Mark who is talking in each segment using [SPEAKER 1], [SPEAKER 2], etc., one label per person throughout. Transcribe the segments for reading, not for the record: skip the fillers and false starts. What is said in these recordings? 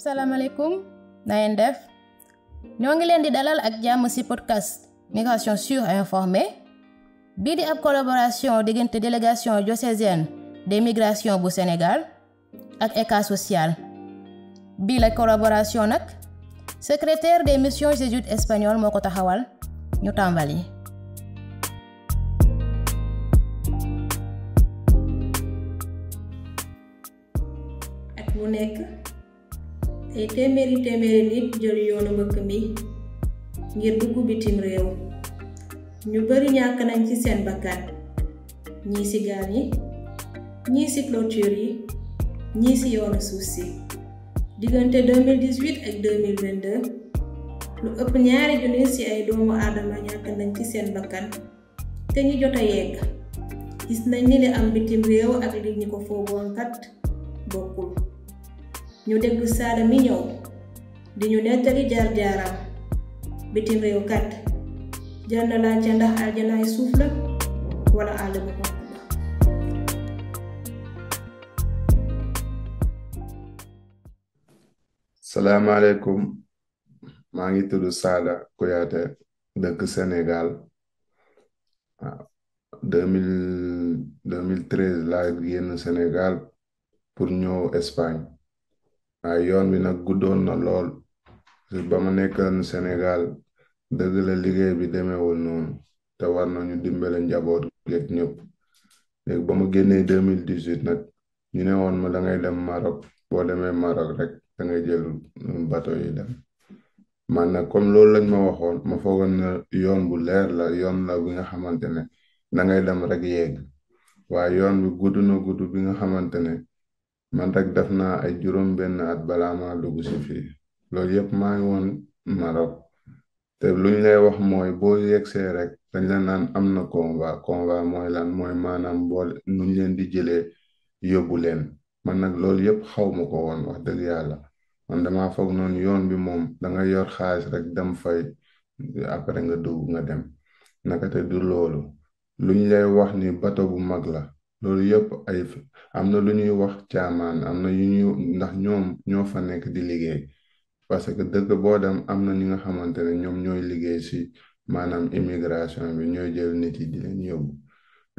[SPEAKER 1] salaamaaleykum na ngeen def ñoo ngi leen di dalal ak jàmm ci podcast migration sûre et informée bii di ab collaboration diggante délégation diocésaine des migrations bu Sénégal ak ECA social bii la collaboration nag secrétaire des missions jésuites espagnoles moo ko taxawal ñu tàmbali.
[SPEAKER 2] at mu nekk ay téeméeri nit jël yoonu mbëkk mi ngir dugg bitim réew ñu bari ñàkk nañ ci seen bakkan ñii ci gaal yi ñii ci clôture yi ñii ci yoonu suuf si diggante 2018 ak 2022 lu ëpp ñaari junni ci ay doomu aadama ñàkk nañ ci seen bakkan te ñi jot a yegg gis nañ ni li am bitim réew ak li ñi ko foogoon kat bokkul ñu déglu Saada mi ñëw di ñu nettali jaar-jaaram bitim réew kat jar na laajte ndax aljanaay suuf la wala àll bu xonq ba.
[SPEAKER 3] salaamaaleykum maa ngi tudd Saada Kouyaté dëkk Sénégal 2013 laa génn Sénégal pour ñëw Espagne waaye yoon bi nag guddoon na lool ba ma nekkoon Sénégal dëgg la liggéey bi demeewul noonu te war nañu dimbale njaboot geeg ñëpp léegi ba ma génnee 2018 nag ñu ne woon ma da ngay dem Maroc boo demee Maroc rek da ngay jël bateau yi dem man nag comme loolu lañ ma waxoon ma foogoon na yoon bu leer la yoon la bi nga xamante ne da ngay dem rek yegg waaye yoon bi gudd bi nga xamante ne man rek def naa ay juróom benn at balaa maa dugg si fii loolu yëpp maa ngi woon Maroc te luñ lay wax mooy boo yegsee rek dañ la naan am na convoi mooy lan mooy maanaam boole nuñ leen di jëlee yóbbu leen man nag loolu yëpp xaw ma ko woon wax dëgg yàlla man damaa foog noonu yoon bi moom da nga yor xaalis rek dem fay après nga dugg nga dem naka te du loolu luñ lay wax ni bateau bu mag la loolu yëpp am na lu ñuy wax caamaan am na yu ñuy ndax ñoom ñoo fa nekk di liggéey parce que dëkk boo dem am na ñi nga xamante ne ñoom ñooy liggéey si maanaam immigration bi ñooy jël nit yi di leen yóbbu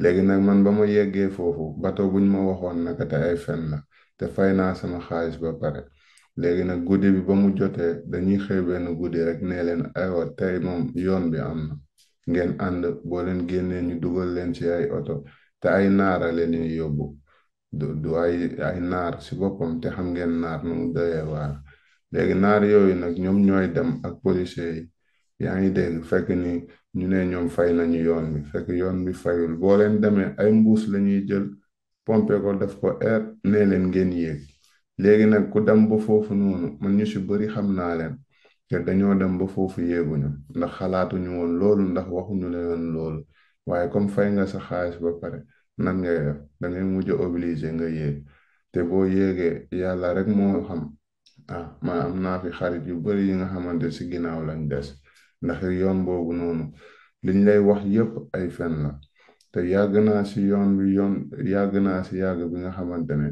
[SPEAKER 3] léegi nag man ba ma yeggee foofu bateau buñ ma waxoon naka te ay fen la te fay naa sama xaalis ba pare léegi nag guddi bi ba mu jotee dañuy xëy benn guddi rek nee leen aywa tey moom yoon bi am na ngeen ànd boo leen génnee ñu dugal leen ci ay oto te ay naara leen ñuy yóbbu du ay naar si boppam te xam ngeen naar nu mu doyee waar léegi naar yooyu nag ñoom ñooy dem ak policiers yi yaa ngi dégg fekk ni ñu ne ñoom fay nañu yoon bi fekk yoon bi fayul boo leen demee ay mbuus la ñuy jël pompe ko def ko air nee leen ngeen yéeg léegi nag ku dem ba foofu noonu man ñu si bëri xam naa leen te dañoo dem ba foofu yéeguñu ndax xalaatuñu woon loolu ndax waxuñu leen loolu waaye comme fay nga sa xaalis ba pare nan ngay def da ngay mujj obligé nga yéeg te boo yéegee yàlla rek moo xam man am naa fi xarit yu bari yi nga xamante si ginnaaw lañ des ndax yoon boobu noonu liñ lay wax yépp ay fen la te yàgg naa si yoon bi yàgg naa si yàgg bi nga xamante ne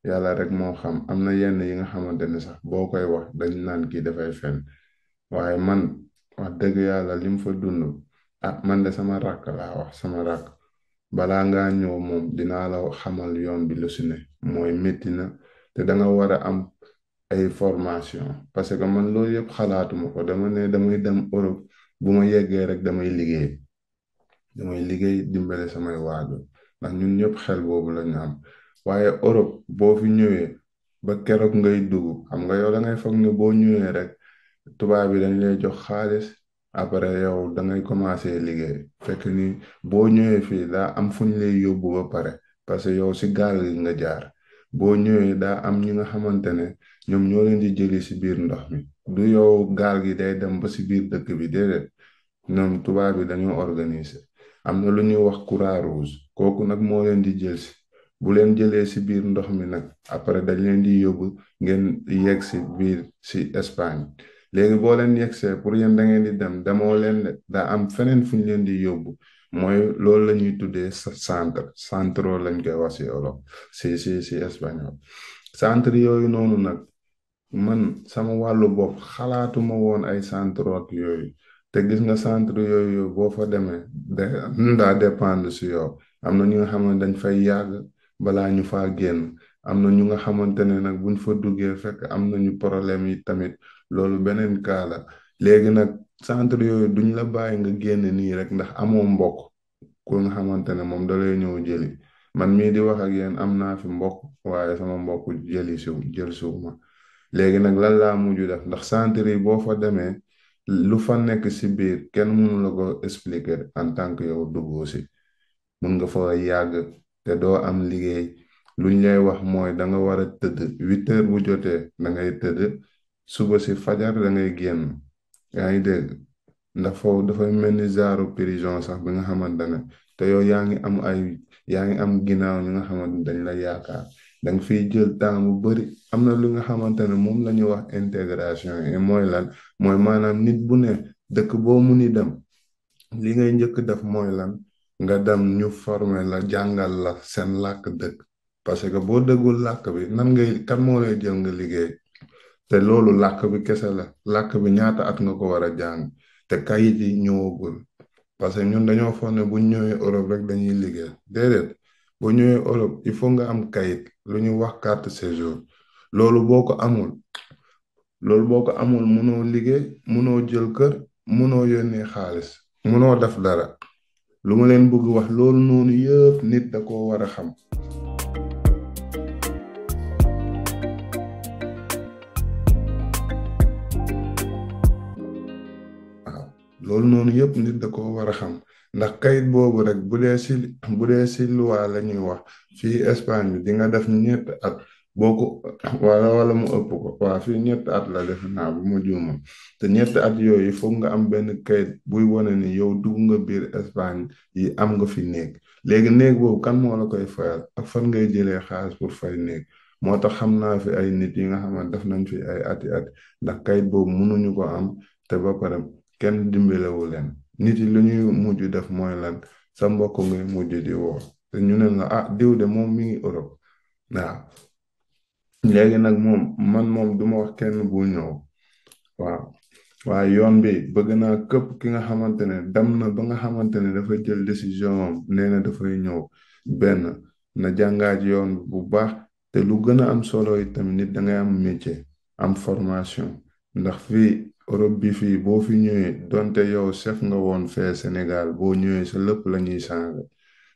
[SPEAKER 3] yàlla rek moo xam am na yenn yi nga xamante ne sax boo koy wax dañ naan kii dafay fen waaye man wax dëgg yàlla lim fa dund man de sama rakk laa wax sama rakk balaa ngaa ñëw moom dinaa la xamal yoon bi lu si ne mooy métti na te danga war a am ay formation parce que man loolu yëpp xalaatuma ko dama ne damay dem Europe bu ma yeggee rek damay liggéey dimbale samay waajur ndax ñun ñëpp xel boobu lañu am waaye Europe boo fi ñëwee ba keroog ngay dugg xam nga yow da ngay foog ne boo ñëwee rek tubaab bi dañ lay jox xaalis après yow da ngay commencer liggéey fekk ni boo ñëwee fii daa am fuñ lay yóbbu ba pare parce que yow si gaal gi nga jaar boo ñëwee daa am ñi nga xamante ne ñoom ñoo leen di jëli si biir ndox mi du yow gaal gi day dem ba si biir dëkk bi déedéet ñoom tubaab bi dañoo organiser am na lu ñuy wax Croix-Rouge kooku nag moo leen di jël si bu leen jëlee si biir ndox mi nag après dañ leen di yóbbu ngeen yegg si biir si Espagne léegi boo leen yegsee pour yéen da ngeen di dem demoo leen daa am feneen fu ñu leen di yóbbu mooy loolu la ñuy tuddee centro lañ koy wax si olof si espagnol centre yooyu noonu nag man sama wàllu bopp xalaatuma woon ay centre ak yooyu te gis nga centre yooyu boo fa demee daa dépendre si yow am na ñu nga xam ne dañ fay yàgg balaa ñu faa génn am na ñu nga xamante ne nag buñ fa duggee fekk am nañu problème yi tamit loolu beneen cas la léegi nag centre yooyu duñ la bàyyi nga génn nii rek ndax amoo mbokk ku nga xamante ne moom da lay ñëw jëli man mii di wax ak yéen am naa fi mbokk waaye sama mbokk jël siw ma léegi nag lan laa mujj def ndax centre yi boo fa demee lu fa nekk si biir kenn mënu la ko expliquer en tant que yow duggoo si mun nga fa yàgg te doo am liggéey luñ lay wax mooy da nga war a tëdd 8 heures bu jotee da ngay tëdd suba si fajar da ngay génn yaa ngi dégg ndax foofu dafay mel ni genre prison sax bi nga xamante ne te yow yaa ngi am ginnaaw ñi nga xamante ne dañ la yaakaar da nga fiy jël temps bu bari am na lu nga xamante ne moom la ñuy wax intégration yi mooy lan mooy maanaam nit bu ne dëkk boo muni dem li ngay njëkk def mooy lan nga dem ñu former la jàngal la seen làkk dëkk parce que boo dëggul làkk bi nan ngay kan moo lay jël nga liggéey te loolu làkk bi kese la làkk bi ñaata at nga ko war a jàng te kayit yi ñëwagul parce que ñun dañoo foog ne bu ñu ñëwee Europe rek dañuy liggéey déedéet boo ñëwee Europe il faut nga am kayit lu ñuy wax carte séjour loolu boo ko amul loolu boo ko amul mënoo liggéey mënoo jël kër mënoo yónnee xaalis mënoo def dara lu ma leen bëgg wax loolu noonu yëpp nit da koo war a xam. loolu noonu yëpp nit da ko war a xam ndax kayit boobu rek bu dee si loi la ñuy wax fii Espagne bi di nga def 7 at boo ko wala mu ëpp ko waaw fii 7 at la defe naa bu ma juumam te 7 at yooyu foog nga am benn kayit buy wane ni yow dugg nga biir Espagne yi am nga fi néeg léegi néeg boobu kan moo la koy fayal ak fan ngay jëlee xaalis pour fay néeg moo tax xam naa fi ay nit yi nga xamante def nañ fi ay ati at ndax kayit boobu mënuñu ko am te ba pare kenn dimbalewu leen nit yi lu ñuy mujj def mooy lan sa mbokk ngay mujj di woo te ñu ne la ah diw de moom mi ngi Europe waaw léegi nag moom duma wax kenn bu ñëw waaw waaye yoon bi bëgg naa këpp ki nga xamante ne dem na ba nga xamante ne dafa jël décision am nee na dafay ñëw benn na jàngaat yoon bu baax te lu gën a am solo yi tamit nit da ngay am métier am formation ndax fii Europe bi fii boo fi ñëwee donte yow chef nga woon fee Sénégal boo ñëwee sa lépp la ñuy changé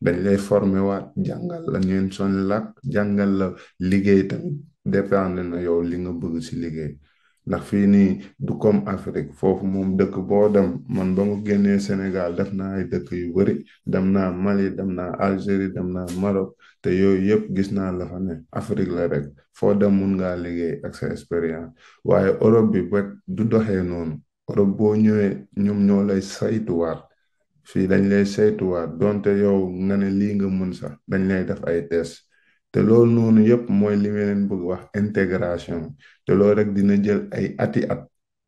[SPEAKER 3] dañ lay formé waat jàngal la ñeen son làkk jàngal la liggéey tamit dépendre na yow li nga bëgg ci liggéey ndax fii nii du comme Afrique foofu moom dëkk boo dem man ba mu génnee Sénégal def naa ay dëkk yu bari dem naa Mali dem naa Algérie dem naa Maroc te yooyu yëpp gis naa la fa ne Afrique la rek foo dem mun ngaa liggéey ak sa expérience waaye Europe bi ba du doxee noonu Europe boo ñëwee ñoom ñoo lay saytuwaat fii dañ lay saytuwaat donte yow nga ne lii nga mën sax dañ lay def ay test te loolu noonu yëpp mooy li ma leen bëgg wax intégration te loolu rek dina jël ay ati at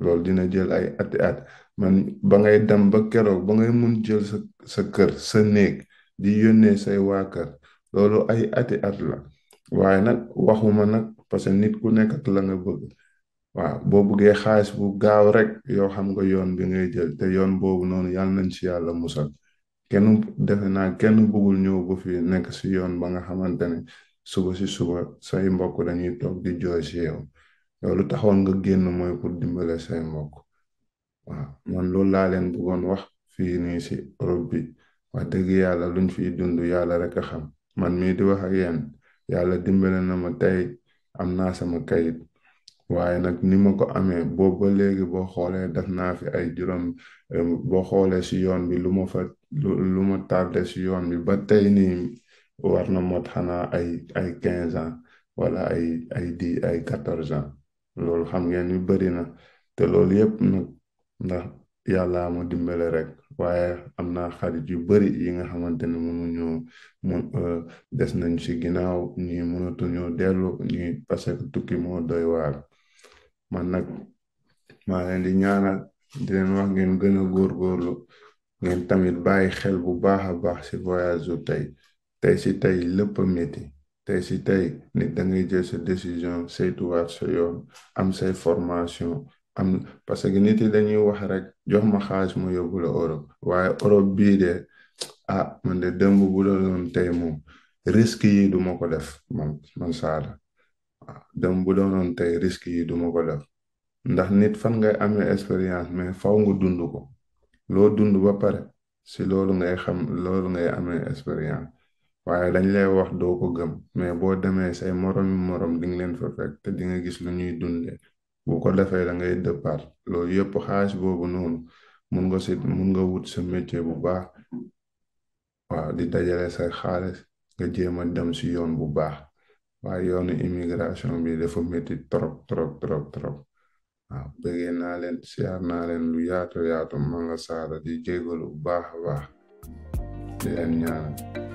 [SPEAKER 3] loolu dina jël ay ati at man ba ngay dem ba keroog ba ngay mun jël sa kër sa néeg di yónnee say waa kër loolu ay ati at la waaye nag waxuma nag parce que nit ku nekk ak la nga bëgg waaw boo bëggee xaalis bu gaaw rek yow xam nga yoon bi ngay jël te yoon boobu noonu yàlla nañ ci yàlla musal kenn defe naa kenn bëggul ñëw ba fi nekk si yoon ba nga xamante ne suba si suba say mbokk dañuy toog di jooy si yow lu taxoon nga génn mooy pour dimbale say mbokk waaw man loolu laa leen bëggoon wax fii nii si Europe bi wax dëgg yàlla luñ fiy dund yàlla rek a xam man mii di wax ak yéen yàlla dimbale na ma tey am naa sama kayit waaye nag ni ma ko amee boobu ba léegi boo xoolee def naa fi ay juróom boo xoolee si yoon bi lu ma tardé si yoon bi ba tey nii war na mot xanaa ay 15 ans wala ay 14 ans loolu xam ngeen ni bëri na te loolu yëpp nag ndax yàlla ma dimbale rek waaye am naa xarit yu bëri yi nga xamante ne des nañ si ginnaaw ñii mënatuñoo dellu ñii parce que tukki moo doy waar man nag maa leen di ñaanal di leen wax ngeen gën a góorgóorlu ngeen tamit bàyyi xel bu baax a baax si voyage u tey si tey lépp a métti tey si tey nit da ngay jël sa décision saytuwaat sa yoon am say formation am parce que nit yi dañuy wax rek jox ma xaalis ma yóbbu la Europe waaye Europe bii de man de dëmb bu la doon tey moom risque yi du ma ko def man Sada dëmb bu doonoon tey risque yi du ma ko def ndax nit fan ngay amee expérience mais faw nga dund ko loo dund ba pare si loolu ngay amee expérience waaye dañ lay wax doo ko gëm mais boo demee say morom di nga leen fa fekk te di nga gis lu ñuy dundee bu ko defee da ngay départ loolu yëpp xaalis boobu noonu mun nga wut sa métier bu baax waaw di dajale say xaalis nga jéem a dem si yoon bu baax waaye yoonu immigration bi dafa métti trop trop trop trop waaw bëggee naa leen siyaar naa leen lu yaatu man la Sada di jégalu bu baax a baax di leen ñaanal